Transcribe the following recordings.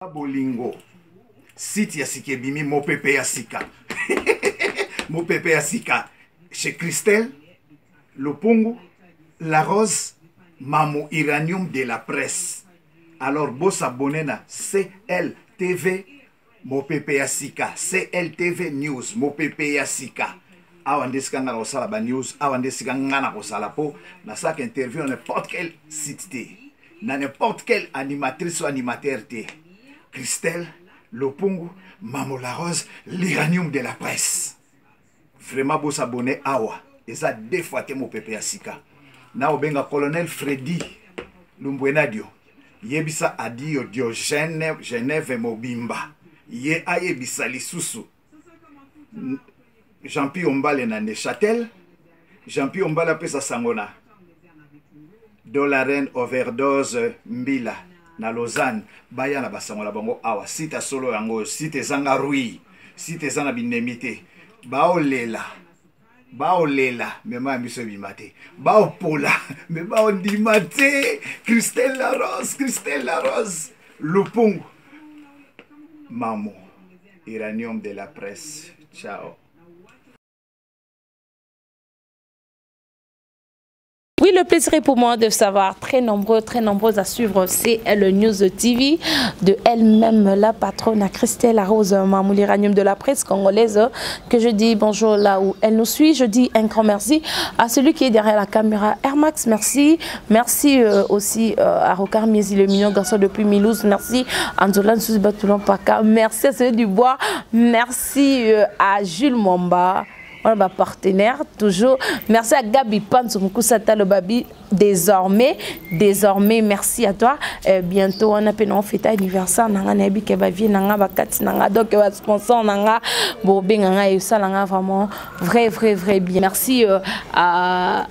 Bolingo site ya sika ebimi, mopepe ya sika, mopepe ya sika chez Christelle Lupungu La Rose, Mamu Uranium de la presse. Alors bosabone na CLTV Mopepe ya sika, CLTV News Mopepe ya sika. Awa nde esika ngai nakosala ba news, awa nde esika ngai nakosala mpo nasalaka interview na n'importe quel site te, na n'importe quelle animatrice ou animateur te. Christelle Lopungu, Mamo La Rose, l'uranium de la presse. Vraiment bosabone awa, eza deux fois te mopepe ya sika. Na obenga colonel Freddy Lumbwenadio, yebisa Adio Diogène Genève mobimba, ye ayebisa lisusu Jean-Pierre Ombale na Neuchâtel. Jean-Pierre Ombale apesa sango na Dolaren overdose Mbila na Lausanne, baya na basango na bango awa. Site ya solo yango oyo, site ezanga rui, site eza na binemi te. Baolela, baolela, mema ya miso ebima te, baopola me baondima te. Christelle La Rose, Christelle La Rose Lupungu, Mamo Uranium de la presse. Ciao. Oui, le plaisir est pour moi de savoir très nombreux, très nombreuses à suivre CL News TV de elle-même, la patronne Christelle Rose Mamouli Ranium de la presse congolaise, que je dis bonjour là où elle nous suit. Je dis un grand merci à celui qui est derrière la caméra, Airmax, merci. Merci aussi à Rocard Miezi, le mignon garçon depuis Milouz. Merci Anzola Nsuzibatulon Paka. Merci à celui du bois. Merci à Jules Mwamba. On a partenaire toujours. Merci à Gabi Panzo Moukousata le Babi. Désormais, désormais, merci à toi. Bientôt, on a peine on fête anniversaire. Nanga nabi ke ba vie nanga ba kati nanga donc ba sponsor nanga bo benga et ça nanga vraiment vrai vrai vrai bien. Merci à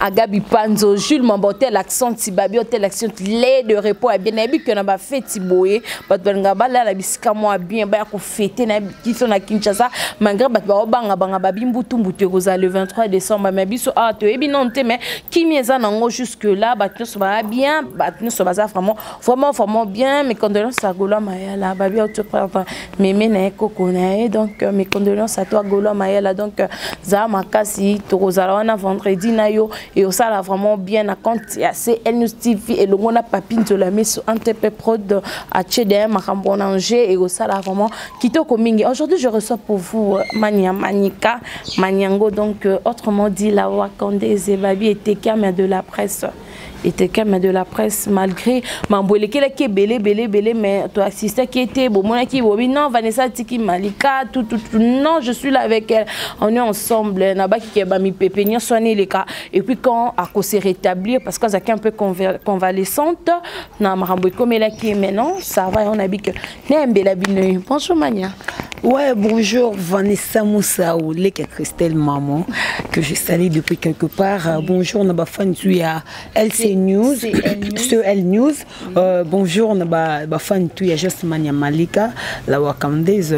Gabi Panzo, Jules Mambotel, l'accent Tibabi, hôtel l'accent lait de repos à bien nabi que na ba fête boye, ba banga ba la bisika moi bien ba ko fêter na qui sont na Kinshasa malgré ba ba banga banga ba bimbutu mbutu kozala le 23 décembre mais biso ah to ebi non te mais qui mieza nango jusque là ba nyonso ba bien ba nyonso baza vraiment vraiment vraiment bien. Mes condoléances à Golo Mayala ba bien te prendre mémé na koko na ye. Donc mes condoléances à toi Golo Mayala. Donc za makasi to kozala wana vendredi na yo et ça la vraiment bien na compte ya CL News TV et longona papi nzola miso NTP Prod à CDM makambo na Angers et ça la vraiment kitoko mingi. Aujourd'hui je reçois pour vous Mania Manika Maniango, donc autrement dit la Wakande Zebabi et Tekam de la presse. Et Tekam de la presse malgré Mambouele qui est belé belé belé mais toi assisté qui était bon mon qui oui non Vanessa Tiki Malika tout tout tout non je suis là avec elle, on est ensemble na ba qui ba mi pépé ni soigner les cas et puis quand à se rétablir parce que ça un peu convalescente na marambo comme elle qui maintenant ça va on a dit que Nembela Binoy. Bonjour Mania. Ouais, bonjour Vanessa Moussaou, leke Christelle Maman, que je salue depuis quelque part. Bonjour na ba fan tu ya LC News, CL News. Bonjour na ba fan tu ya Just Mania Malika, la Wakandaise.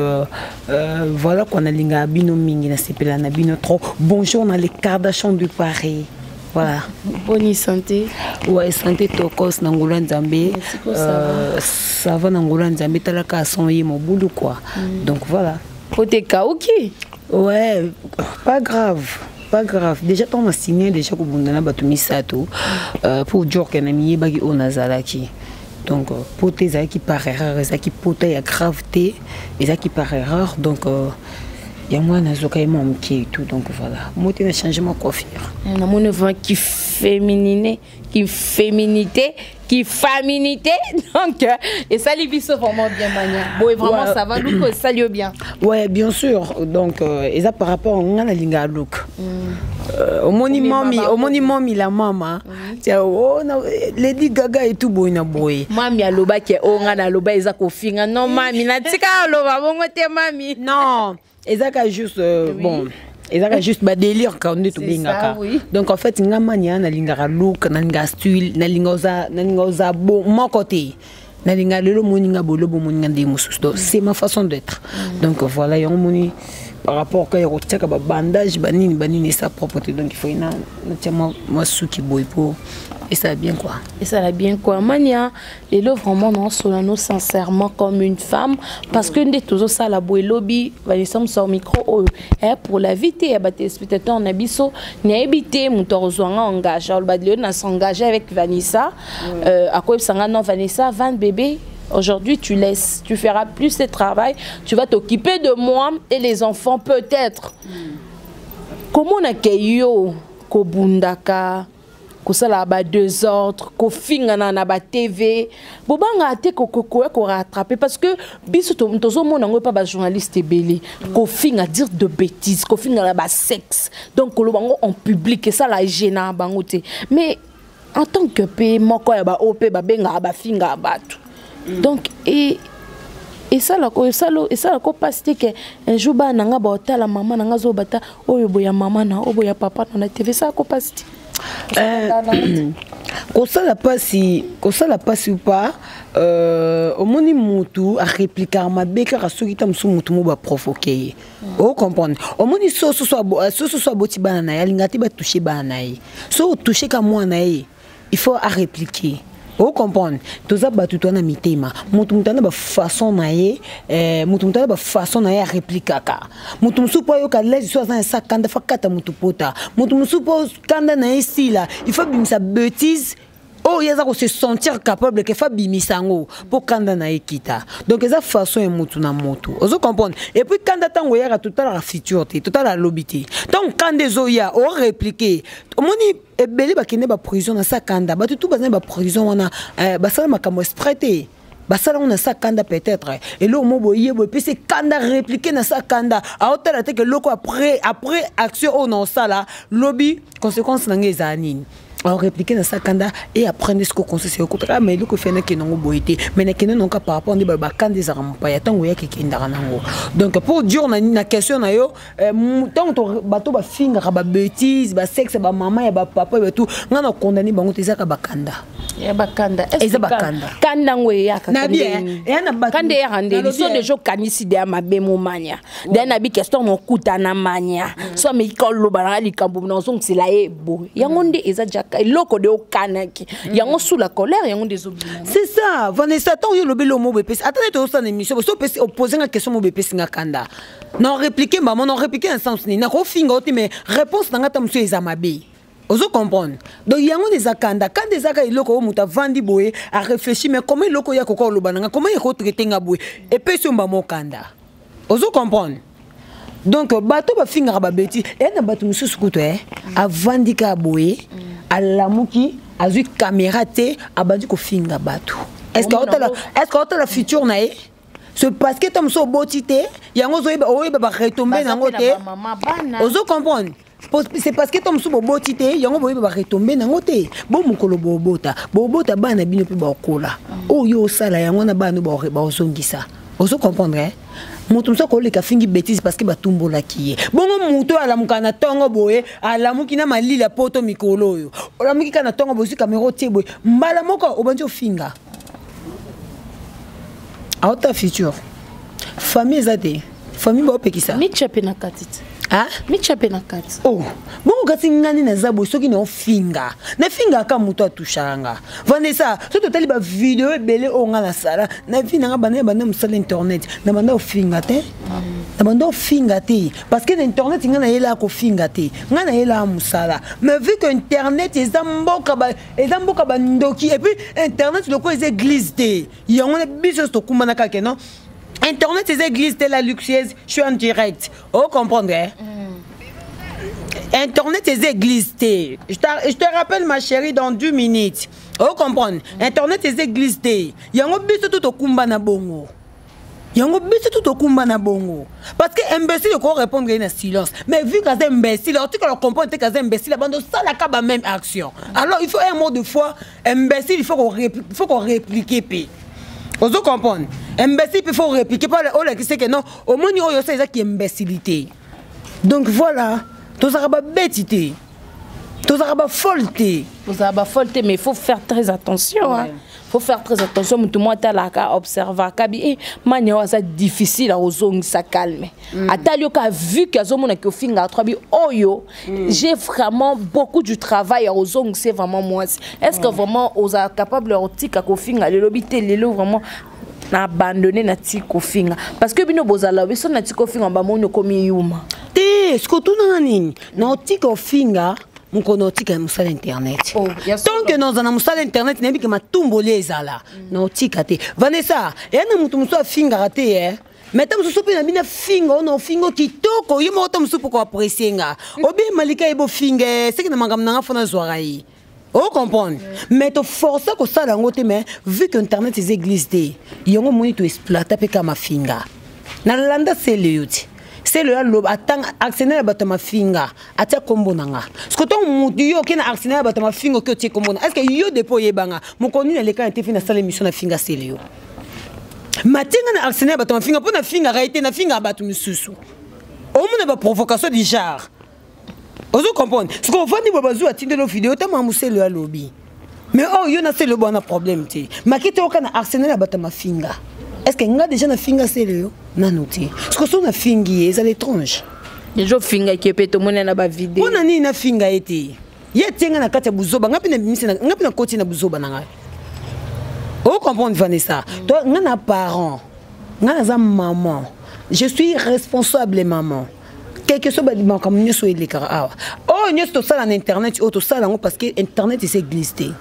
Voilà qu'on a linga bino mingi na sepela na bino trop. Bonjour na les Kardashian de Paris. Voilà. Bonne santé. Ouais, santé tokos na ngolo Nzambe. Merci pour ça. Ça va na ngolo Nzambe talaka son ye mobulu quoi. Donc voilà. Pote kauki. Ouais, pas grave. Pas grave. Déjà tant na signé déjà ko bundana bato misato pour dire que na miyebaki o nazalaki. Donc pote ezalaki par erreur, ezalaki pote ya gravité, ezalaki par erreur. Donc ya mwana azoka ye mwa moke et tout, donc voilà. Moi, t'es un changement coiffure. Na moni vraiment qui féminine, qui féminité, qui féminité. Donc, et ça lui vit vraiment bien, Mania. Bon, et vraiment, ça va, look, ça lui bien. Ouais, bien sûr. Donc, et ça par rapport à la linga look. Omoni mami, omoni mami la mama. Tiens, oh, na, Lady Gaga et tout boy na boy. Mami aloba ke oh nga na loba eza kofinga. Non mami, na tika aloba bongo te mami. Non. Ezaka juste bon, ezaka juste ba délire quand on est tout C'est bengaka. ça, oui. Donc en fait nga mania na lingaka look, na linga style, na linga oza, na linga oza bon mon côté. Na linga lelo moninga bolo bo moninga ndé mususu. Donc c'est ma façon d'être. Donc voilà, yango moni Par rapport ka ya kotiaka babandage, banini banini, esa propre te. Donc il faut na natia mwa suki boye mpo esala bien quoi. Esala bien quoi. Mania, lelo vraiment naosola no sincèrement comme une femme, parce que nde tozosala boye, lobi Vanessa Mosa micro oyo pour la vie te ya batéléspectateur na biso. Nayebi te moto akozwanga engage, aloba lelo na s'engager avec Vanessa, akoyebisanga: non, Vanessa van bébé, aujourd'hui, tu laisses, tu feras plus ce travail, tu vas t'occuper de moi et les enfants peut-être. Comment on yo kobundaka, kosala ba désordre, kofingana na ba TV, bobanga te kokoya korattraper? Parce que biso tozomona yango epa bajournaliste ebele, kofinga, dire de bêtises, kofinga na basexe, donc koloba yango en public esala gêna bango te. Mais en tant que pe moko ya baoyo mpe babengaka, bafingaka bato, donc e esalaka esalaka mpasi te ke un jour bana na nga baotala mama na nga azobata oyo boya mama na oyo boya papa na TV? Esalaka mpasi te? Kosala mpasi, kosala mpasi ou pas, omoni mutu aréplikaka mabe kaka soki ta mosusu mutu mo baprovoke ye. Ocomprendre? Omoni, soso aboti bana na ye, alinga te batouche bana na ye. So otouche ka mwana ye, il faut arépliquer. Ocomprendre? Toza bato, toa na mitema. Motu motu ana bafaçon na ye, motu motu ana bafaçon na ye aréplikaka. Motu mosusu mpo ayoka lese so aza na sa kanda, fa kata motu pota. Motu mosusu mpo kanda na ye esila, il faut abimisa bétise oyo ye aza kose sentir capable ke fa bimisa yango mpo kanda na ye kita. Donc eza façon ya motu na motu, ozo comprendre? Et puis kanda, ntango oyaka, totalaka futur te, totalaka lobi te. Ntango kanda ezoya, oréplique. Omoni, ebele bakende baprison na sa kanda. Bato tu baza na baprison wana, basala makambo exprès te, basala ngo na sa kanda. Peut-être eloko mo boye boye epesi kanda, réplique na sa kanda, aotala te ke eloko après action oyo na osala, lobi conséquence na ngai ezala nini. Répliquer na sa kanda et apprendre ce qu'on conseille okotaka. Mais eloko efai nakende yango boye te, mais nakende nango par rapport nde bakanda ezalaka mopaya. Ntango oyaki, ekendaka nango. Donc pour dire na question na yo, ntango bato bafingaka babêtise, basexe, bamama ya bapapa, bato, ngai na condamne bango te. Ezaka bakanda. Ya bakanda. Eza bakanda. Kanda yango eyaka. Na bien, eya na bato. Kanda eyaka ndeni? So deja okanisi deya mabe, momanya deya na bi question nokutana manya, so ameki oloba nanga likambo na ozongisela ye boye, yango nde eza jaka eloko de okanaki yango sous la colère, yango nde ezobima. C'est ça, Vanessa. Ntango yo olobeli omo boye, epesi ata neti osala na émission, so opesi opose nga question mo boye, epesi nga kanda, na répliquer mbamo, na répliquer na sens nini? Nakofinga o te, mais réponse na nga ta mosusu eza mabe, ozo comprendre? Donc yango nde eza kanda. Kanda ezaka eloko oyo moto avandi boye, aréfléchi: mais comment eloko oyo akoka oloba na nga? Comment ekotraite nga boye? Epesi yo mbamo kanda, ozo comprendre? Donc bato bafingaka babeti, eya na bato mosusu kutu avandi kaka boye, alamuki, azwi caméra te, abandi kofinga bato. Est ce que aotala futur na ye? C'est parce que ta mosusu oboti te, yango ozoyeba, oyeba baretombées nango te, ozo comprendre? C'est parce que to mosusu boboti te, yango boyeba baretombées nango te. Bo mokolo bobota, bobota bana bino mpe bakola, oyo osala yango wana, bana baozongisa, ozo comprendre? Moto mosusu akoleka, afingi bétise parce que batumbolaki ye. Bongo moto oyo alamukaka na ntongo boye, alamuki na malili ya poto, mikolo oyo olamuki kaka na ntongo boye, ozwi kamera, otie boye, mbala moko obandi ofinga, aota futur famille eza te, famille baopekisa. Mitya mpe na kati te. Mitya mpe na kati. Oh, bongo kasi ngani naza boye, soki naofinga, nafingaka moto atushaka nga. Vanessa, so totali bavideo ebele oyo nga nasala na vie nanga, banda ya banda mosala internet, na banda ofinga te, na banda ofinga te, parce que na internet nga nayelaka kofinga te, nga nayelaka mosala. Mais vu que internet eza mboka, eza mboka bandoki, et puis internet lokola eza église te, yango na biso nyonso tokumbana kaka. Non, internet eza église te. La luxueuse, je suis en direct, o comprendre, eh? Internet eza église te. Je te rappelle, ma chérie, dans 2 minutes. O comprendre? Internet eza église te, yango biso to tokumba na bongo, yango biso tu tokumba na bongo, parce que imbécile oko répondre ye na silence, mais vu qu'aza imbécile, otikala comprendre te qu'aza imbécile, abanda osalaka ba même action. Alors il faut un mot de fois imbécile, il faut qu'on réplique mpe, ozo comprendre? Imbécile mpe faut répliquer mpo olakisi ke non, omoni oyo osa ezaki imbécilité. Donc voilà, tozalaka babeti te, tozalaka bafolle te. Tozalaka bafolle te, mais il faut faire très attention, ouais. Hein. Faut faire très attention, mutu moko atalaka, observaka bi eh, mania oyo aza difficile akozongisa calme. Atali yo ka vu que azomona ke ofingaka trop bi oyo, j'ai vraiment beaucoup du travail ya kozongisa vraiment mwasi. Est-ce que vraiment oza capable ya kotika kofinga lelo bi te lelo vraiment na abandonné na ti kofinga, parce que bino bozala biso na ti kofinga bamoni okomi yuma. Te, siko tunanga nini na otika ofinga mokolo otika ya mosala internet. Oh, ya solo. Tant que naza na mosala internet, nayebi ke matumboli ezala na otika te. Vanessa, eya na moto mosusu afingaka te e mais ta mosusu mpe na bino afinga oyo na ofinga kitoko ye moko, ta mosusu mpo koapprécier nga obima lika ye bofinga seke na makambo na nga fo nazwaka ye, ocomprendre? Mais toforce kosala yango te. Mais vu que internet eza église te, yango omoni toexploita mpe ka mafinga. Nalanda sele yo ti sele oyo aloba atanga arsenal ya bato ya mafinga, atia kombo na nga. Siko ntango motu yo oke na arsenal ya bato ya mafinga, oke otie kombo na, est ce que yo depo oyebanga mokolo nini aleka na te fi nasala émission nafinga sele yo matinga na arsenal ya bato ya mafinga? Mpo nafingaka ye te, nafingaka bato misusu. Omona baprovocation du genre, ozo comprendre? Siko ovandi boye, bazwi atindeli video ta mamusele oyo alobi, mais oyo yo nasele oyo wana problème te. Maki te oka na arsenal ya bato ya mafinga. Est ce que nga déjà nafinga sele yo nano te? Siko so nafingi ye, ezala étrange. Deja ofingaki ye mpe, tomoni na bavideo. Mpo na nini nafinga ye te? Ye atie nga na kati ya buzoba, nga mpe nabimisi nga mpe nakoti na buzoba na ngai, ocomprendre Vanessa? To nga na parent, nga naza maman, je suis responsable maman. Quelque soit makambo nyonso oyo elekaka awa, oyo nyonso tosala na internet, oyo tosala yango parce que internet eza église te,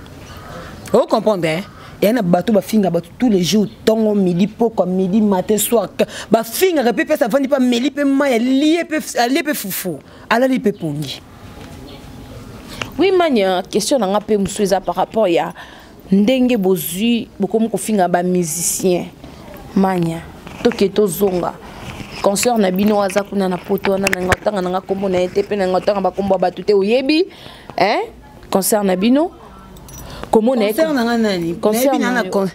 ocomprendre, hein? Eya na bato bafinga bato tous les jours, ntongo, midi, pokwa, midi, matin, soir, bafingaka mpe. Pesa avandi mpe, ameli mpe mai, alie mpe, alie mpe fufu, alali mpe pongi. Oui mania, question na nga mpe mosusu eza par rapport ya ndenge bozwi bokomi kofinga bamusicien. Mania, toke tozonga concert na bino aza kuna na poto wana, na nga otanga na nga nkombo na ye te, mpe na nga otanga bakombo ya bato te, oyebi, hein? Concert na bino komona ye. Concert na nga nani? Concert nayebi na na yo.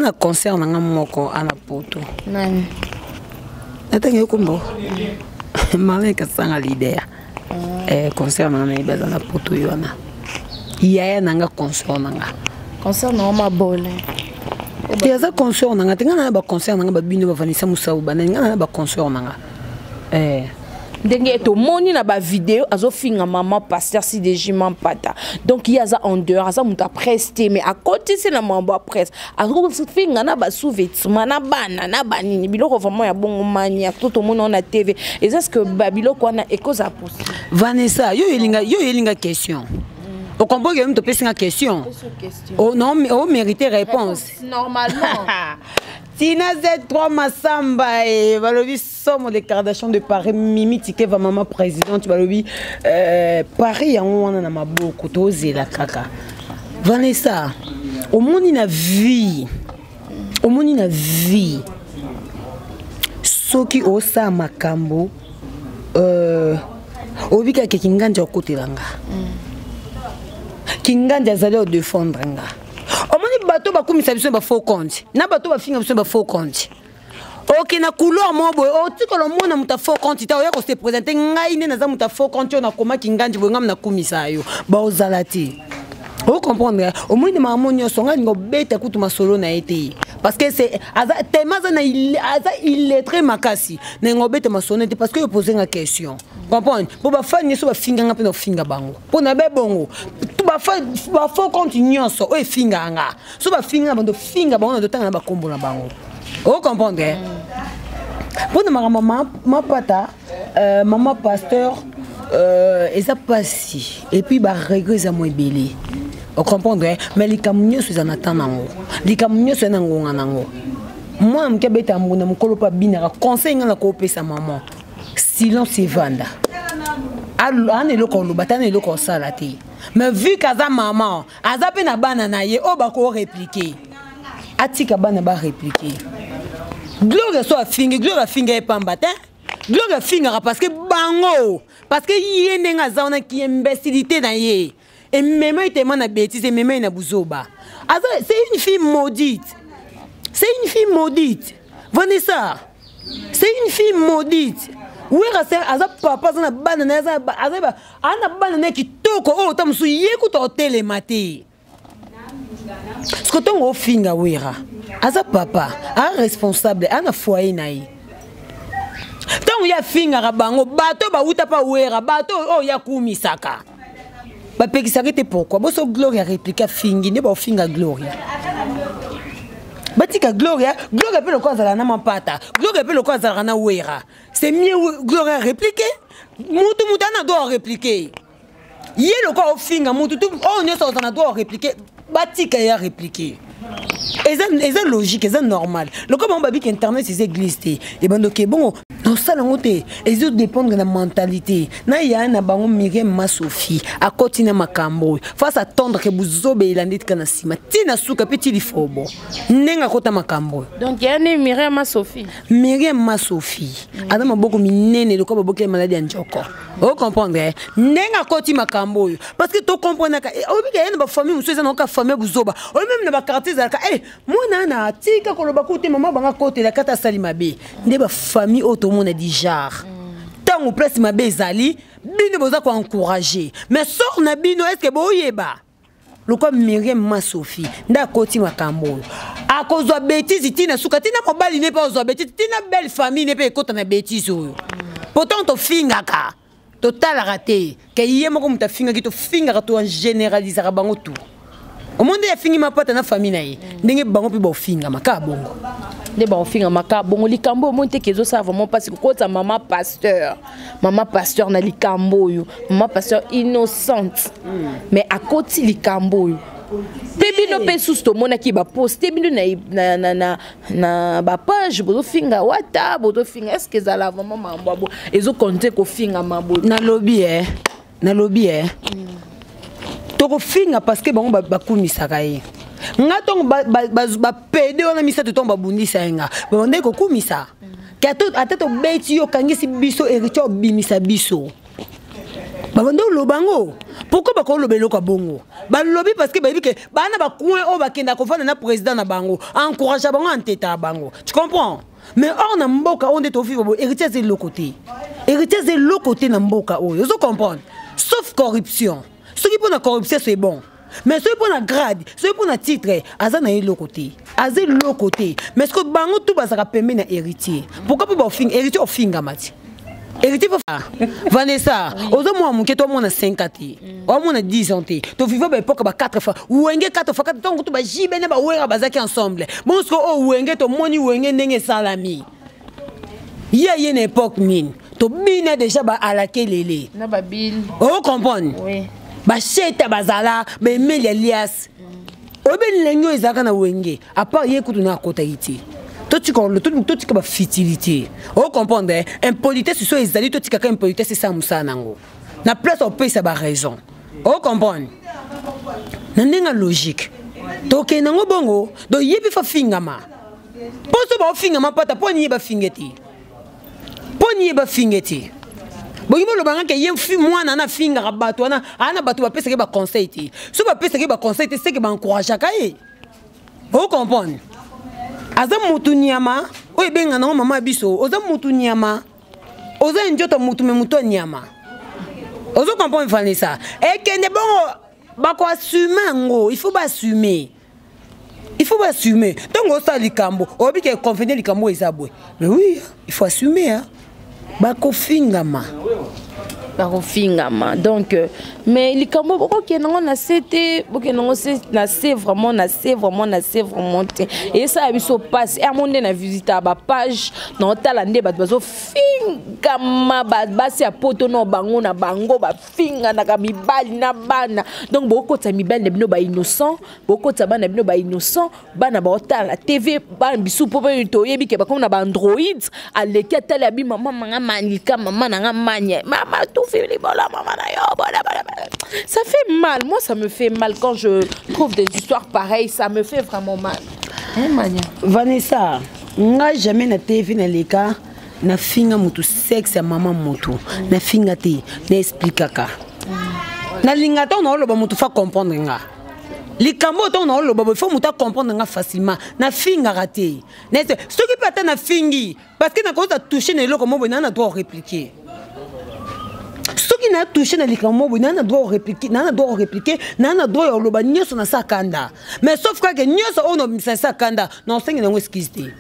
Na concert na nga moko ana poto. Nani? Natangi yo kombo Marlin Kasanga leader. Eh, concert na nga nayebi aza na poto yo wana yaya na nga, concert na nga. Concert na yo mabole. Te, aza concert na nga te. Nga na baconcert na nga babino bavanisa mosau banani, nga na baconcert na nga eh. Ndenge tomoni na bavideo azofinga mama pasteur CDJ Mampata, donc ye aza en dehors, aza moto apresse te, mais akotisi na mambo ya presse, azofinga na basous-vêtement na bana na banini, biloko vraiment ya bongo. Mania, to tomoni wana na TV, eza ce que babiloko wana ekozala possible? Vanessa, yo yelinga, yo yelinga question, ocomprendre ke yo moto opesi nga question. Oh, non, omérite réponse. Normalement. Tina Z3 Masamba e balobi somo de Kardashian de Paris, Mimi Tikeva mama présidente, balobi Paris yango wana na maboko, tozela kaka. Vanessa, omoni na vie, omoni na vie, soki osala makambo oyebi kaka kingandi akotela nga, kingandi azali odefendre nga. Omoni bato bakumisa biso bafaux compte na bato bafinga biso bafaux compte, oke na couloir moko boye, otikala omona moto ya faux compte te oya kose présenter: ngai nde naza moto ya faux compte oyo nakomaki ngandi boye, ngam nakumisa yo, baozala te, ocomprendre? Omoni makambo nyonso, ngai linga obeta kutu masolo na ye te, parce que c'est aza tellement aza na aza illettré makasi, na obeta masolo na ye te, parce que yo pose nga question, comprendre? Mpo bafani nyonso bafinganga mpe na ofinga bango mpo na be bongo, bafaux compte nyonso oyo efingaka nga, so bafinga bando finga bango na totanga na bakombo na bango, ocomprendre? Mpona makambo mapata, mama pasteur, eza mpasi et puis baregret eza mo ebele, ocomprendre? Mais likambo nyonso eza na temps nango, likambo nyonso eza na ngonga nango. Mwana moke abeta mbunda, mokolo mpo abinaka. Conseil nga na koopesa mama, silence, evanda ana eloko oloba te, ana eloko osala te. Mais vu qu'aza mama, aza mpe na bana na ye oyo bakorépliquer, atika bana barépliquer. Gloire so afingi, Gloire afingi ye pamba te. Gloire afingaka parce que bango, parce que ye ndenge aza wana, ki imbécilité na ye emema ye tema na bêtise, emema ye na buzoba. Aza, c'est une fille maudite, c'est une fille maudite. Vanessa, c'est une fille maudite. Wera aza papa, aza na bana na ye, aza na bana na ye kitoko oyo ta mosusu ye kuta otelema te. Siko ntongo ofinga Wera, aza papa, a responsable, ana foyer na ye. Ntango ye afingaka bango, bato bawuta pa Wera, bato oyo ye akumisaka, bapekisaka te. Pourquoi boso Gloria réplique afingi nde baofinga Gloria? Batika Gloria. Gloria mpe lokola azalaka na Mampata, Gloria mpe lokola azalaka na Wera, c'est mieux Gloria réplique. Mutu ana droit répliquer. Ye lokola ofinga mutu tu oyo nyonso aza na droit répliquer. Batika ye répliquer, eza logique, eza normal. Lokola bango babiki internet eza église te, ebandoki ebongo tosala yango te. Ezodépendre na mentalité na ya na bango. Miriam Masofi akoti na makambo oyo face attendre ke buzoba elandi tika na nsima ntina suka mpe ti lifobo ndenge akota makambo oyo. Donc ya nde Miriam Masofi. Miriam Masofi aza maboko minene lokola baboki ya maladi ya njoko. Ocomprendre ndenge akoti makambo oyo, parce que tocomprenaka oyebika ye na bafamille mosusu eza naoka famille ya buzoba oyo, même na baquartier ezalaka e mwana na atika koloba ku te, mama banga akotela kata asali mabe. Nde bafamille oyo tomona du genre, ntango place mabe ezali, bino boza koencourage, mais sort na bino, est ce que boyeba? Lokwa Miriam Masofi nde akoti makambo oyo, akozwa bétise ntina suka, ntina mobali ne mpe azwa bétise, ntina belle famille ne mpe ekota na bétise oyo. Pourtant tofingaka, totalaka te ke ye moko moto afingaki. Tofingaka, toagénéralisaka bango tout. Omoni nde afingi Mapata na famille na ye, ndenge bango mpe bafingama kaka bongo. Nde baofingama kaka bongo. Likambo omoni te ke ezosala vraiment mpasi kokota mama pasteur, mama pasteur na likambo oyo. Mama pasteur innocente, mais akoti likambo oyo mpe bino mpe susu tomonaki baposte bino na bapage, bozofinga Wata, bozofinga. Est ce que ezala vraiment mambo abo ezokonte kofinga mambo? Nalobi tokofinga parce que bango bakumisaka ye. Nga ntongo bapede wana misato, ntongo babundisa ye, nga babandaki kokumisa ke ata tobeti yo, okangisi biso Héritier, obimisa biso. Babandi oloba yango. Pourquoi bakoloba eloko ya bongo? Balobi parce que bayebi ke bana bacoin oyo bakendaka kovanda na président na bango, encourage bango, anteta ya bango, tu comprends? Mais or na mboka oyo nde tovivre boye, Héritier aza eloko te. Héritier aza eloko te na mboka oyo, ozo comprendre? Sauf corruption. Soki mpo na corruption, c'est bon, mais soki mpo na grade, soki mpo na titre, aza na ye eloko te, aza eloko te. Mais ce que bango tu bazalaka pembeni na Héritier, pourquoi mpo baofinga Héritier? Ofingama ti Héritier. Vanessa, ozomona moke, tomona 5 ans te, omona 10 ans te. Toviva baépoque ba 4 fois Wenge, 4 fois 4, ntongo to bajibe na bawera bazalaki ensemble. Bongo siko oyo Wenge, tomoni Wenge ndenge esalami. Ye na époque nini tobina déjà baalakelele? Na babili. Ocomprendre? Oui. Basheta bazala, baemeli alias, oyebi ndenge oyo ezalaka na Wenge. À part ye kutu na akotaki te. Totika bafutilité, ocomprendre? Impolitesse so ezali, totikaka impolitesse esala mosala nango na place opesa baraison, ocomprendre? Na ndenge ya logique tokende yango bongo. Donc yebi fa fingama mpo so baofingama Pata, mpo nini ye bafinge te? Mpo nini ye bafinge te? Bolingi bolobanga ke ye mwana wana afingaka bato wana, aa na bato bapesaki baconseil te? So bapesaki baconseil te, seke baencourageaka ye, ocomprendre? Aza motu nyama oyo ebenga nango mama ya biso. Oza motu nyama, oza nzoto motu, me motu ya nyama, ozo comprendre? Vanessa, ekende bongo, bakoassume yango. Il faut baassume, il faut baassume. Ntongo osala likambo, oyebi ke convenir likambo oyo eza boye, mais oui, il faut assumer, hein? Bakofingama. Bakofingama. Donc mais likambo bokokende yango na se te, bokende yango na se vraiment, na se vraiment, na se vraiment te. Esala biso mpasi amo nde na visite ya bapage na otala nde bato bazofingama, basi ya poto no bango na bango bafinganaka, mibali na bana. Donc bokokotisa mibali na bino bainnocent, bokotisa bana na bino bainnocent. Bana baotala TV, bana bisu mpo mpe toyebi ke bakomi na baandroid. Aleki atali, abi mama manga malika, mama nanga manye, mama tufi libola mama na yo bola bola. Ça fait mal, moi ça me fait mal quand je trouve des histoires pareilles, ça me fait vraiment mal, hein, Mania? Vanessa, nga jamais na TV naleka nafinga motu, sexe ya mama motu nafinga te. Naexplikaka, nalinga ntango naoloba motu fa comprendre nga likambo oyo. Ntango naoloba boye, fo moto acomprendre nga facilement. Nafingaka te. Soki mpe ata nafingi, parce que nakoza touche na eloko mo boye, naa na droit répliquer. Soki na touché na likambo boye, naa na droit orépliquer, naa na droit orépliquer, naa na droit ya oloba nyonso na sa kanda. Mais sauf kaka nyonso oyo nobimisa sa kanda, na osengi nango excuse te.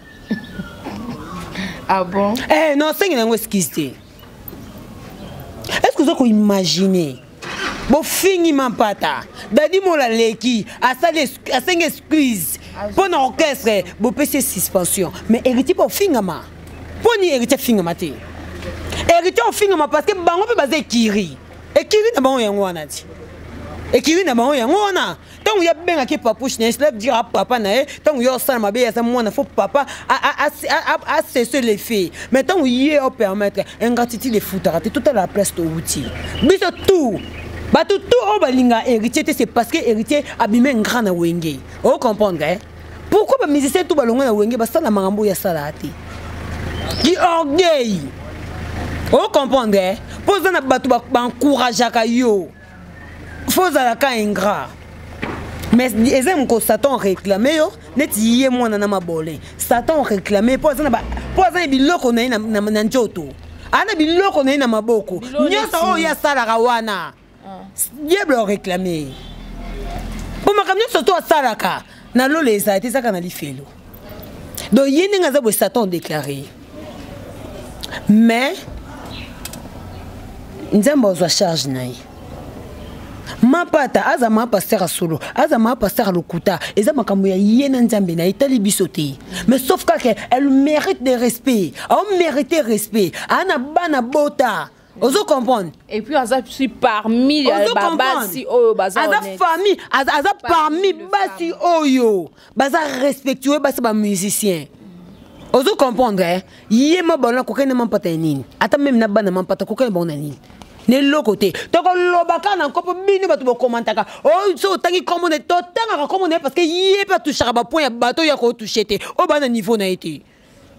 Ah bon? Eh, na osengi nango excuse te. Est ce que oza koimagine bofingi Mampata, Dadi Mola leki asali, asengi excuse mpo na orchestre, bopesi suspension, mais Héritier mpo ofingama? Mpo nini Héritier afingama te? Héritier ofingama parce que bango mpe baza ekiri, ekiri na bango yango wana ti, ekiri na bango yango wana. Ntango ye abengaki papouche na ye, cela veut dire papa na ye. Ntango ye osala mabe, aza mwana, faut papa acesse le fait. Mais ntango ye opermettre ingratitude, efutaka te. Totala la place touti biso, tout bato tout oyo balingaka Héritier te, c'est parce que Héritier abime grand na Wenge. Ocomprendre, eh? Pourquoi bamusicien tout balongwe na Wenge basala makambo oyo asalaka te? Ki orgueil, ocomprendre, eh? Mpo oza na bato baencourageaka yo, faut ozalaka ingrat. Mais eza moko Satan réclame yo neti ye mwana na mabole. Satan réclame mpo aza na biloko na ye na nzoto, aza na biloko na ye na maboko. Nyonso oyo ye asalaka wana, diable réclame ye, mpo makambo nyonso to asalaka na lola ezala te, ezaka na lifelo. Donc ye ndenge aza boye, Satan déclaré, mais Nzambe azwa charge na ye. Mapata aza ma pasteur ya solo, aza ma pasteur ya lokuta, eza makambo ya ye na Nzambe na etali biso te. Mais sauf kaka elle mérite de respect, aomérite respect, aa na bana bota, ozo comprendre? Et puis aza si parmi basi oyo baza aza famille, aza parmi basi oyo baza respectueux, basi bamusicien, ozo comprendre, eh? Ye mabalo akokani na Mampata ya nini? Ata même na bana Mampata kokani bango na nini? Na eloko te. Tokoloba kaka na nkopo. Bino bato bokomantaka oyo, so otangi kombo na, totangaka kombo na ye parce que ye mpe atouchaka bapoint ya bato oyo akotouche te, oyo baa na niveau na ye te.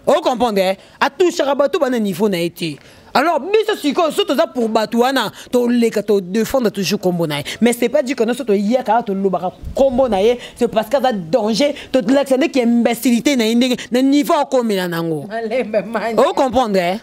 Ocomprendre, eh? Atouchaka bato baa na niveau na ye te. Alors biso sikoyo, so toza pour bato wana, toleka todefendre toujours kombo na ye. Mais c'est pas dit que nyonso toyaka tolobaka kombo na ye, c'est parce que aza danger. Tolakisa ndenge imbécilité na ye, ndenge na niveau akomela nango. Ocomprendre, eh?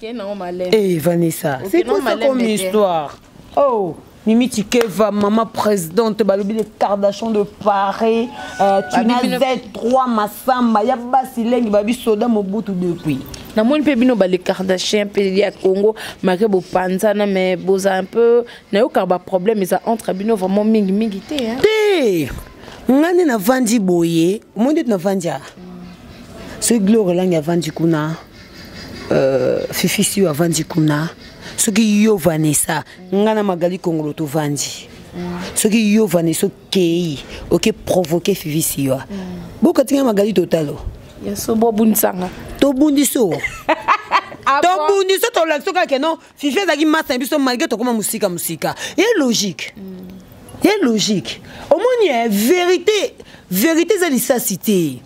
Eh Vanessa, c'est quoi ça comme histoire? Oh Mimi Tikeva, maman présidente, balobi les Kardashian de Paris, Tuna Z3 Massamba, ya Basilengi, babi Soda Mobutu depuis. Namoni mpe bino bale Kardashian mpe ya Congo, malgré bopanzana, mais boza un peu, nayokaka baproblème eza entre bino vraiment mingimingi te. Te, nga nde navandi boye, omoni nde navandi a soki Gloire Elangi avandi kuna, Fifi Siyo avandi kuna, soki yo Vanessa, nga na Magali Kongolo tovandi, soki yo Vanessa okei oke provoquer Fifi Siyo, bokatinga Magali totalo. Yaso bobundisanga. Tobundi so, tobundi so, tolakisi kaka ke non, Fifi azalaki masa na biso malgré tokóma mosika mosika. Ye logique, ye logique. Omoni, eh, vérité, vérité eza lisasi te,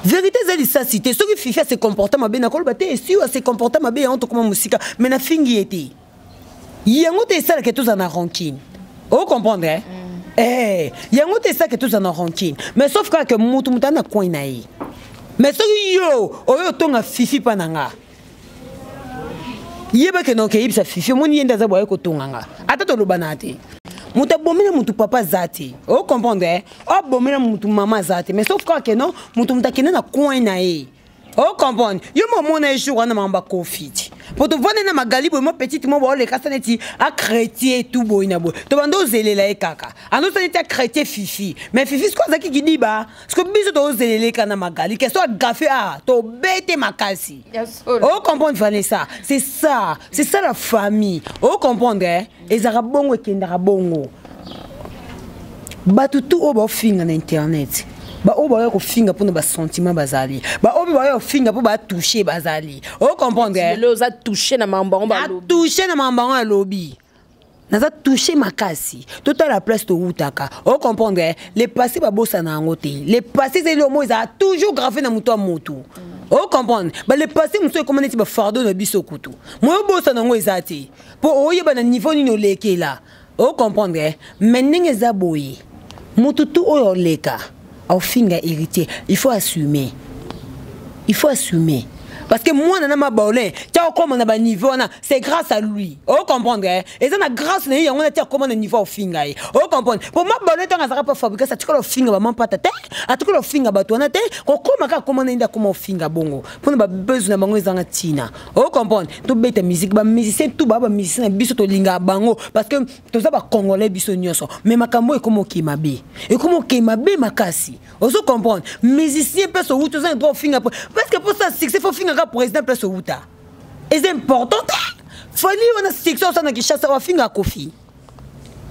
vérité eza lisasi te. Soki Fifi ase comporte mabe, nakoloba te esi ase comporte mabe, yango tokóma mosika, mais nafingi ye te, yango te esalaka tozala na rancune. Ocomprendre, eh? Eh, yango te esalaka tozala na rancune. Mais sauf kaka mutu mutu aza na coin na ye. Mais soki yo oyo otonga Fifi mpa na nga, yebake noke yebisa Fifi, omoni ye nde aza boye kotonga nga, ata tolobana te. Moto abomi na motu papa aza te, ocomprendre, eh? Abomi na motu mama aza te. Mais sauf kaka non, motu moto akende na coin na ye, ocomprendre? Yo mo omona ye jour wana makambo akofi ti po tovandi na Magali boye, mo petite mo baoleka sa neti achrétien tu boye na boye, tobanda ozelela ye kaka, andosala neti achrétien Fifi. Mais Fifi siko azalaki kidiba, siko biso tozelela ye kaka na Magali ke so agafe a tobete makasi. Ocomprendre, Vanessa? C'est ça, c'est ça la famille, ocomprendre, eh? Ezalaka bongo, ekendaka bongo. Bato tu oyo baofinga na internet, baoyo baoya kofinga mpona basentiment bazali, baoyo mpe baoya kofinga mpo batouche bazali, ocomprendre? Lelo oza touché na makambo yango balobi? Touché na makambo yango alobi, naza touché makasi. Totala place towutaka, ocomprendre? Le passé babosana yango te. Le passé ezali omo ezala toujours grave na moto ya motu, ocomprendre? Bale passé mosusu ekoma neti bafardeau na biso kutu, moyo obosana yango eza te, mpo oyeba na niveau nini olekela, ocomprendre? Mais ndenge eza boye, motu tu oyo oleka aofinga Héritier, il faut assumer, il faut assumer. Parce que mwana na mabolin tia okoma na baniveau wana, c'est grâce à lui. Ocomprendre, eh? Eza na grâce na ye yango na tia akoma na niveau ofinga ye. Ocomprendre, po mabolin ntango azalaka mpo Fabrigas, atikala ofinga bamampata te, atikala ofinga bato wana te. Kokoma kaka akoma na ye nde akoma ofinga bongo mpona babesoin na bango ezanga ntina. Ocomprendre, tobeta musique, bamusicien tout baa bamusicien na biso, tolingaka bango parce que toza bacongolais biso nyonso. Mais makambo ekoma okei mabe, ekoma okei mabe makasi. Ozo comprendre, musicien place owuta, oza na droit ofinga, parce que mposa succès faut ofingaka président place owuta, eza important te. Fally wana succès osala na Kinshasa, wafingaka Kofi.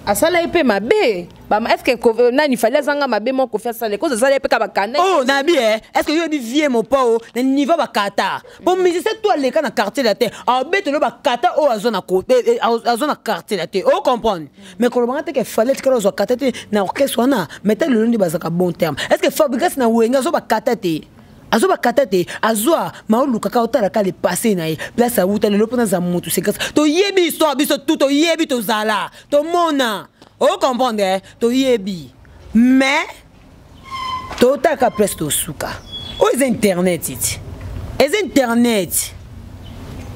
Asala ye mpe mabe. Est ce que nani Fally azanga mabe moko Kofi asala koza asala ye mpe ka bakanda? Oh, nabi, eh, est ce que yo oyebi vie Mopao na niveau bakata? Po musicien to aleka na Quartier Latin, abetelo bakata oyo azwa na Quartier Latin. Ocomprendre, mais kolobanga te ke Fally tikala ozwa kata te na orchestre wana. Mais ta lelo nde bazalaka bon terme. Est ce que Fabrigas na Wenge azwa bakata te? Azwa bakata te, azwa maolukaka otalaka le passé na ye, place awuta lelo mpona aza motu. C'est grâce, toyebi histoire biso tu, toyebi, tozala tomona. Ocomprendre, toyebi, mais totaka place tosuka. Oyo eza internet ti, eza internet,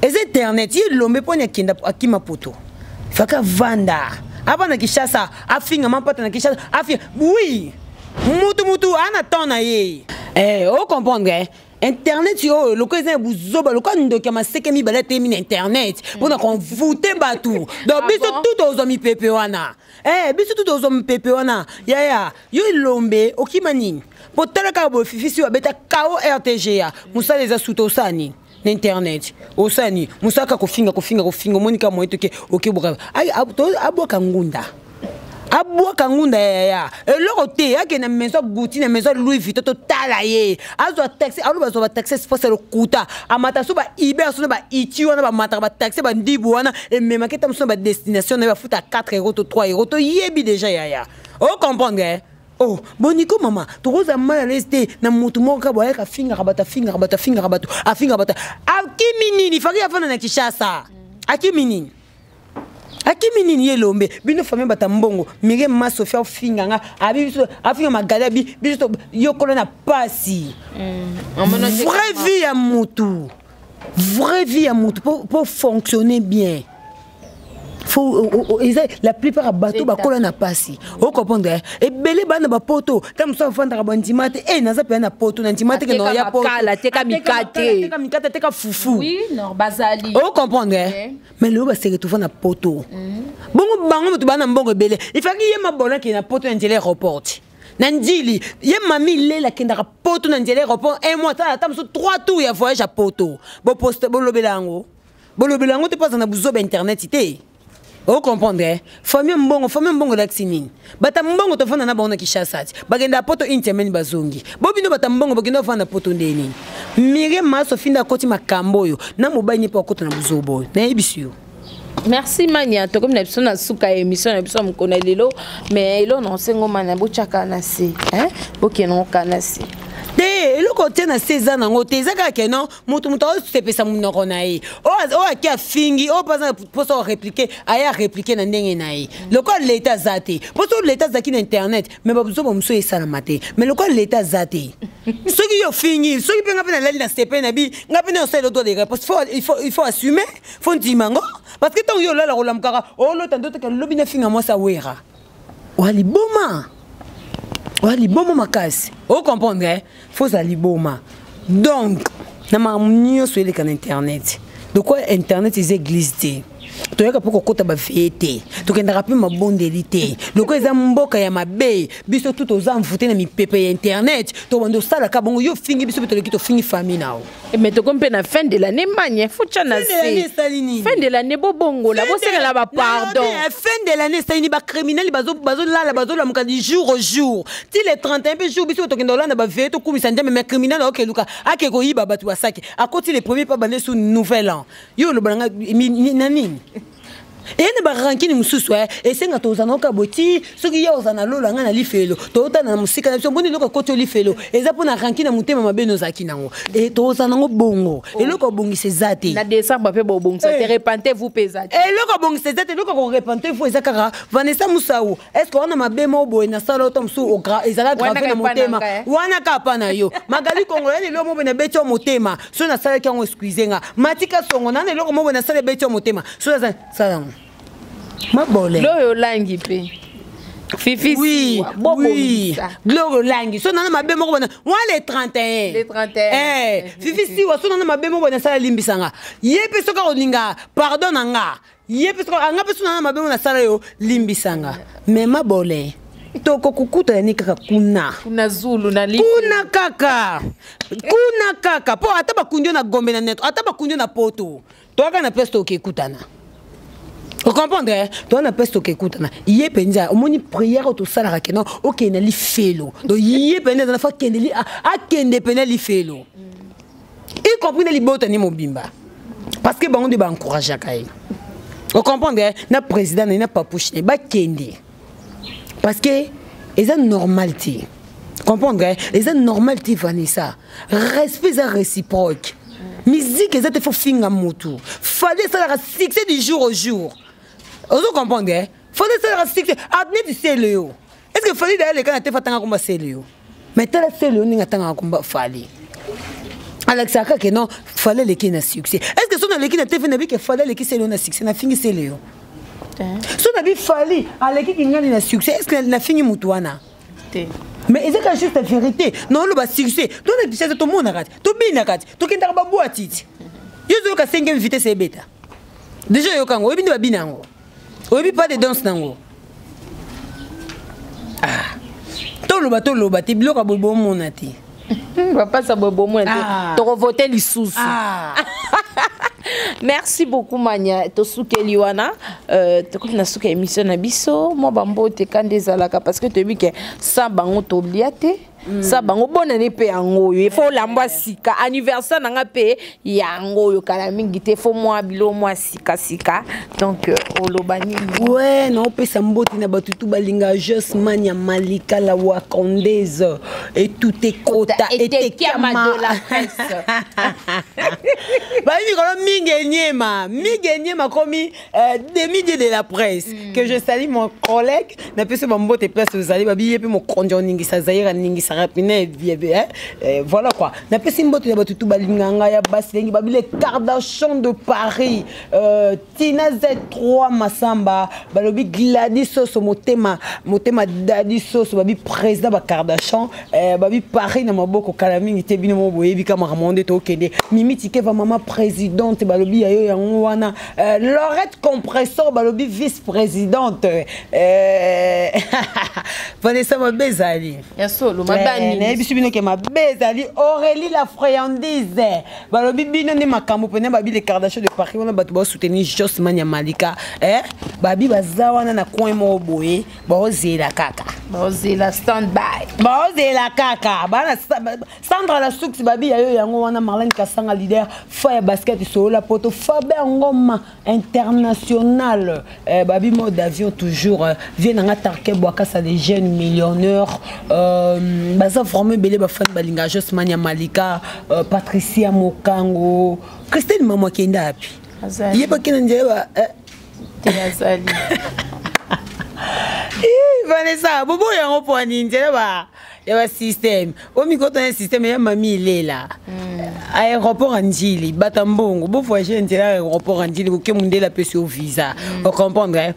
eza internet. Ye lombe mponi akenda akima poto, faka vanda ava na Kinshasa, afinga mampata na Kinshasa, afinga. Oui, mutu mutu aa na temps na ye. Eh, ocomprendre, eh? Internet oyo lokola eza ya buzoba, lokola ndoki ya maseke mibale ateyemi na internet mpona konvute bato. Donc biso tu tozwa mipepe wana. Eh, biso tu tozwa mipepe wana. Yaya yo elombe okima nini? Po tala kaka boye, Fifisi oyo abeta kao RTGA, mosala eza suta, osala nini na internet? Osala nini? Mosala kaka kofinga, kofinga, kofinga. Omoni kaka moye toke okebwaka, abwaka ngunda, abwaka ngunda. Yaya, eloko te. Akende na maison Gucci, na maison Louis Vuitton, totala ye azwa taxi. Aloba azwa bataxi express ya lokuta, amata so baiber so na baiti wana, bamataka bataxi bandibu wana, ememaki ata mosu na badestination na ye, bafuta 4 euro to 3 euro. Toyebi déjà, yaya. Ocomprendre, eh? Oh, boniko mama, tokozala mal à l'aise te na motu moko kaka boyaka afingaka bato, afingaka bato, afingaka bato, afingaka bato. Akimi nini? Faki afanda na Kinshasa, akimi nini? Akimi nini? Ye elombe bino famille bata mbongo. Miriam ma Sofia ofinga nga, abi biso afinga Magali, abi biso yokola na pasi. Vraie vie ya mutu, vraie vie ya mutu pour fonctionner bien, faut eza la plupart ya bato bakola na pasi. Ocomprendre, ebele bana bapoto ta mosu afandaka bandima te. E naza mpenza na poto, na ndima te ke na ya poto. Ateka mikate. Ateka mikate, ateka fufu. Oui, non, bazali. Ocomprendre, mais lelo base retrouva na poto bongo, bango moto baa na mbongo ebele. Ifaki ye mabona akende na poto na nzela aéroport na Njili. Ye mami lela akendaka poto na nzela aéroport un mois, ata mosu trois tours ya voyage ya poto. Boposte, bolobela yango, bolobela yango te mpo aza na buzoba internet te. Ocomprendre, famille mbongo, famille mbongo elakisi nini? Bata mbongo tofanda na bango na Kinshasa ti bakenda poto une semaine, bazongi. Bo bino bata mbongo bakenda ofanda na poto nde nini? Miriam Masofi nde akoti makambo oyo na mobali ni mpo akota na buzoba oyo, nayebisi yo. Merci Mania. Tokomi na biso na suka ya émission na biso ya mokolo ya lelo. Mais elo na osengo Mania, botyaka na se, bokende oka na se. Te, eloko otie na se eza nango te. Eza kaka keno moto moto aosepesa monoko na ye. Oyo ake afingi, oyo mpo aza mposa orépliquer, aye arépliquer na ndenge na ye. Lokola leta aza te, mposo leta azalaki na internet, mais bazoba mosusu esalama te. Mais lokola leta aza te, soki yo ofingi, soki mpe nga mpe nalali na sepe na bi nga mpe na osala droit de réponse, il faut assumer, faut ndima yango, parce que ntango yo olala kolamukaka, olota ndotaka lobi nafinga mwasi awera oya liboma, oya liboma makasi. Ocomprendre, faut ozala liboma. Donc na makambo nyonso eleka na internet, lokola internet eza église te, toyaka mpo kokɔta baveye te, tokendaka mpe mabondeli te. Lokola eza mboka ya mabe, biso tu toza mvute na mipepe ya internet, tobanda osalaka bongo. Yo fingi biso mpe toleki tofingi famille nao. Mais tokomi mpe na fin de l'année, Mania, faut tya na se. Fin de l'année, bobongola, bosengela bapardon. Fin de l'année esali nini? Bacriminel bazolala, bazolamuka du jour au jour ti le 31 mpe jour. Biso tokende olanda baveye, tokumisa Nzambe, mais criminel aokeluka ake koyiba bato basaki, akoti le premier mpe bande su nouvel an. Yo oloba nanga na nini? Eye na barankine mosusu esenga tozala naoka boye ti soki ye ozala na lola, ngai na lifelo, totala na mosika na biso. Mboni eloko ekoti yo lifelo eza mpo na rancune ya motema mabe nozalaki nango. E tozala nango bongo, eloko obongisa eza te. Na décembre mpe bobongisa te, repentez-vous mpe eza te. Eloko obongisa eza te, eloko korepentez-vous eza kaka Vanessa Musau. Est ce que wana mabe moko boye nasala ota mosusu ezala grave na motema wana kaka mpa na yo? Magali Kongo yani, eloko moko boye nabeti yo motema, so nasalaki yango, excuse nga. Matika Songo nana, eloko moko boye nasala ebeti yo motema, so naza sala yango mabole. Loyo olangi mpe Fifi. Oui, oui. Gloire Olangi. So nana mabe moko bana. Wa le 31. Le 31. Eh, Fifi Siwa, so nana mabe moko bana sala, limbisanga. Ye pe soka olinga pardon na nga. Ye pe soka anga pe so nana mabe moko na sala yo, limbisanga. Mais mabole. Toko kukuta ni kaka kuna. Kuna zulu na li. Kuna kaka. Kuna kaka. Po ata bakundi na Gombe na neto, ata bakundi na Poto. Toaka na place tokekutana. Ocomprendre? Toza na place tokekutana. Ye mpenza omoni prière oyo tosalaka keno okende na lifelo. Donc ye mpenza eza na fo akende, akende mpenza lifelo, y compris na libota ni mobimba, parce que bango nde baencourageaka ye. Ocomprendre? Na président na ye na papouche ne bakende, parce que eza normal te. Comprendre? Eza normal te, Vanessa. Respect eza réciproque. Musique eza te fo finga motu. Fally esalaka succès du jour au jour. Ozo comprendre? Eh? Fally esalaka succès neti sele yo. Est ce que Fally daya leka na te fatanga komba sele yo? Mais tala sele yo ndenge atangaka komba Fally, alakisaka kaka non, Fally aleki na succès. Est ce que so naleki na TV nabi ke Fally aleki sele yo na succès, nafingi sele yo? So nabi Fally aleki kingani na succès, est ce que nafingi motu wana? Mais eza kaka juste vérité na oloba. Succès to na Kinshasa tomonaka te, tobinaka te, tokendaka babwati ti yo ozoyoka cinquième vitesse ebeta déjà, oyoka yango, oyebi nde babina yango, oyebi pas de danse nango. Ah, toloba toloba te, biloko ya boye bomona te. Bapasa boye bomona te, tokovote lisusu. Merci beaucoup, Mania. Tosukeli wana, tokomi na suka émission na biso. Mwa bambote kanda ezalaka, parce que toyebi ke sans bango tolia te. Sa bango bonane mpe yango oyo efo olambwa sika. Anniversaire na nga mpe yango oyo kala mingi te, fo mwa bilo mwa sikasika. Donc oloba nini? Ouais, naopesa mbote na bato tu balinga Josman ya Malika la Wakandaise etutekota. Etekiama de la presse. Bayi mikolo mingi enyema mingi enyema komi demi-dieu de la presse, que je salue mon collègue. Napesi bambote place ozali, babi ye mpe mokonzi oningisa Zaire, aningisaka pine. Voilà quoi, napesi mbote na bato tu balinga ngai ya basi ndenge babi le Kardashian de Paris, Tina Z3 Masamba, balobi Gladys Soso motema motema, Dadi Soso, babi président ba Kardashian, babi Paris na maboko kala mingi te. Bino mo boyebi ka makambo nde tokende. Mimi Tikeva, mama présidente, balobi ya yo yango wana. Lorette Compressor, balobi vice présidente. Vanessa, mabe ezali. Ya solo, mabani. Nayebi bino ke mabe ezali. Aurélie la Friandise, balobi bino nde makambo pene. Babi le Kardashian de Paris wana, bato basoutenir Josman ya Malika, eh? Babi baza wana na coin moko boye, baozela kaka. Baozela stand by. Baozela kaka bana. Sandra la Soux, babi ya yo yango wana. Marlène Kasanga, leader fa ya basket solola poto. Faber Ngoma international, babi mode avion toujours, vie nanga Tarke Bwakasa, les jeunes millionnaires, baza vraiment ebele. Bafani balinga Josman ya Malika, Patricia Mokango, Christine Mamo akenda api? Ye bakenda nzela ba Te, azali. Vanessa, bobo yango mpo ani nzela ba ya basystème oyo mikoto na système ya mami elela. Aéroport ya Njili, bata mbongo bovoyage nzela ya aéroport ya Njili, boke mundele apesi yo visa. Ocomprendre?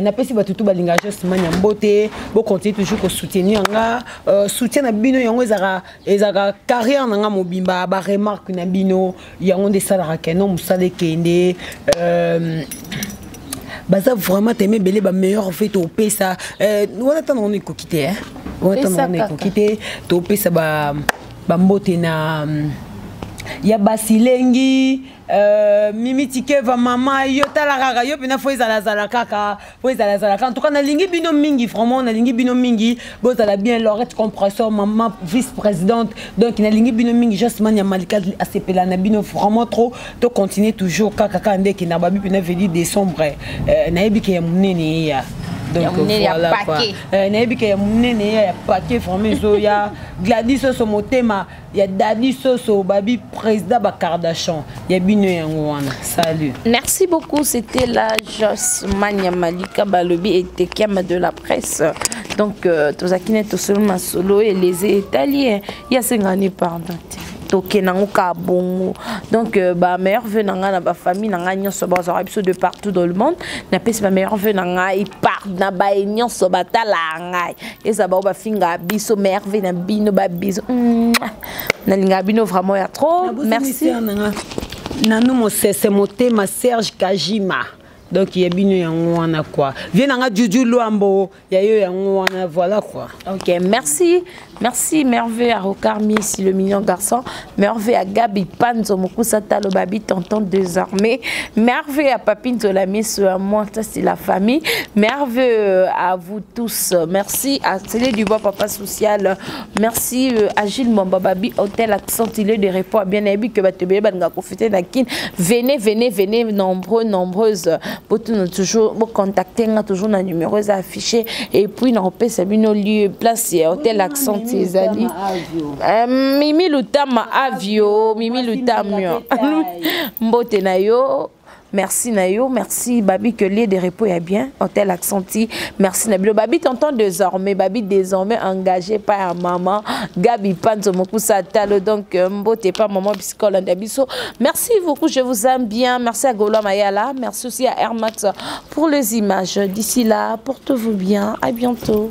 Napesi bato tu balingaka Josman ya mbote. Bocontinue toujours kosoutenir nga. Soutien na bino yango ezalaka carrière na nga mobimba. Baremarque na bino yango nde esalaka keno mosala ekende. Baza vraiment teme ebele, bameilleur fait topesa wana ntango wana ekoki te, wana ntango wana ekoki te. Topesa bambote na Ya basilengi, Mimi Tikeva, mama yo, tala kaka yo mpena, fo ezalazala kaka, fo ezalazala kaka. En tout cas, nalingi bino mingi, vraiment nalingi bino mingi, bozala bien. Lorette Compressor, mama vice présidente, donc nalingi bino mingi. Josman ya Malika asepela na bino vraiment trop. To continuer toujours kaka kaka ndeke na babi mpena vedi décembre, nayebi ke ya monene eya. Donc voilà quoi, nayebi ke ya monene eya, ya paquet vraiment ezoya. Gladys Soso, motema ya Dadi Soso, babi président Bakardachan, ya bino yango wana. Salut. Merci beaucoup, c'était la Jos Mania Malika, balobi etekiama de la presse. Donc tozalaki neti tosolo masolo eleze etali ye, asengani pardon te, tokende yango kaka bongo. Donc bameilleurs vœux na ngai na bafamille na ngai nyonso bazwaka biso de partout dans le monde. Napesi bameilleurs vœux na ngai par na baye nyonso batalaka ngai, eza bao bafingaka biso, meilleurs vœux na bino, babiso, nalingaka bino vraiment ya trop. Merci. Nanu mosese motema Serge Kajima, donc ya bino yango wana quoi. Vie nanga Juju Lwambo, ya yo yango wana, voilà quoi. Ok, merci. Merci, merveille à Rocard Miss, le mignon garçon. Merveille à Gabi Panzo Mokusa Talo Babi, tonton désormais. Merveille à Papine la Miss, à moi, ça c'est la famille. Merveille à vous tous. Merci à Célé Dubois, papa social. Merci à Gilles Mombababi, hôtel Accent, il est de repos à bien que batebele banga profiter na Kin. Venez, venez, venez, nombreux, nombreuses. Pour toujours contacter, toujours dans numéro affiché. Et puis, nous avons lieu, place, hôtel Accent ezali Mimi Lutama Avio, Mimi Lutama, mbote na yo, merci na yo, merci. Babi que lieu de repos ya bien, hôtel Accenti, merci na bino. Babi tonton désormais, babi désormais engagé par maman Gabi Panzo Mokusa Talo, donc mbote pa maman bisika biso. Merci beaucoup, je vous aime bien. Merci à Gola Mayala, merci aussi à Air Max pour les images. D'ici là, portez-vous bien, à bientôt.